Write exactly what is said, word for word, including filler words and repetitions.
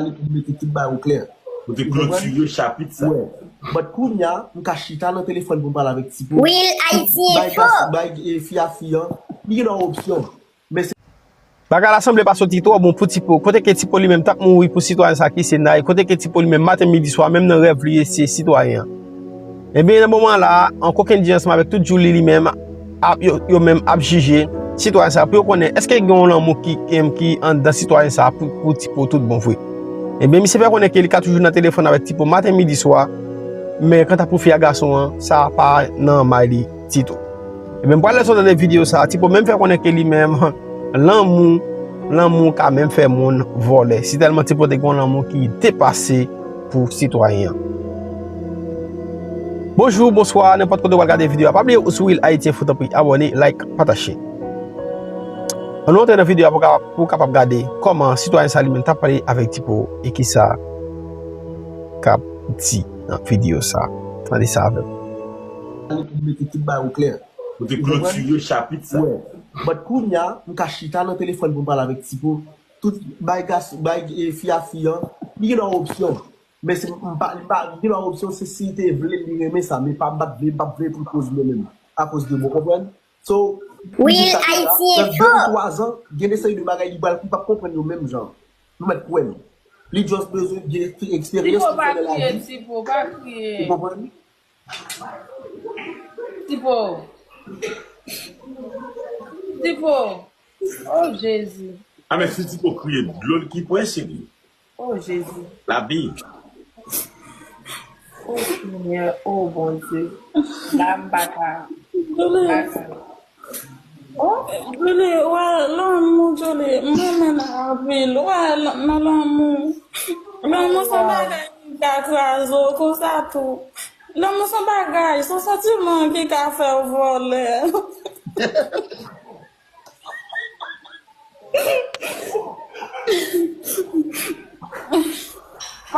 Li pou mete tout bagay o klè. Ou te klotire chapit sa. Wè. But kounye a, m ka chita nan telefòn pou m pale avèk Tipo. Real Haiti Bay Info. Gas, bay, e, fi a fi an. Li gen yon opsyon. Men se Bagay la sanble pa soti twò bon pou Tipo. Kote ke Tipo li menm t ap mouri pou sitwayen sa ki se Nay. Kote ke Tipo li menm maten, midi, swa, menm nan rèv li, se sitwayen an. Ebyen, nan moman la, an kokenn di ansanm avèk tout Djouly li menm, ap, yo, yo menm ap jije sitwayen sa pou yo konnen èske gen yon lanmou ki, ki, ki anndan sitwayen sa pou, pou Tipo tout bon vre. Ebyen, misye fè konnen ke li ka toujou nan telefòn avèk Tipo maten, midi, swa, men kanta pou fi a gason an, sa pa nan may li ditou. Ebyen, m pral lèse w tande videyo sa, Tipo menm fè konnen ke li menm, lanmou, lanmou ka menm fè moun vòlè. Si tèlman Tipo te gen yon lanmou ki depase pou sitwayen an. Bonjou, bonswa, nenpòt kote w al gade videyo a. Pa bliye ou sou Real Haiti Info, tanpri abòne, like, pataje. Ann nou antre nan videyo a pou ka, pou w kapab gade kòman sitwayen sa li menm t ap pale avèk Tipo e kisa k ap di nan videyo sa. Tande sa avè m. Li pou mete tout bagay o klè. Ou te klotire chapit sa. Wè. But kounye a, m ka chita nan telefòn pou m pale avèk Tipo. Tout bay gas, bay, e, fi a fi an. Li gen yon opsyon. Men se, m pa, li pa, li gen yon opsyon, se si li te vle, li renmen sa. Men pa, m pa t vle, m pa t vle pou l koz mwen menm. Akoz de mwen, konprann? So, Real Haiti Info. Nan de ou twa zan, gen de seri de bagay li pral, li p ap konprann yo menm jan. Nou mèt kwè m. Li just bezwen gen eksperyans pou fè nan lavi. Tipo, pa kriye, Tipo, pa kriye. Ou konprann? Tipo. Tipo. Oh, Jezi. A, men si Tipo kriye, dlo l ki pwese li. Oh, Jezi. Labi. Oh, Senyè, oh, Bondye. La, m pa ka. Djouly. M pa ka. Oh, Djouly, wè, lanmou, Djouly. M renmen l anpil. Wè, nan lanmou. Lanmou se yon bagay ki ka kraze w konsa tou. Lanmou se yon bagay, se yon santiman ki ka fè w vòlè.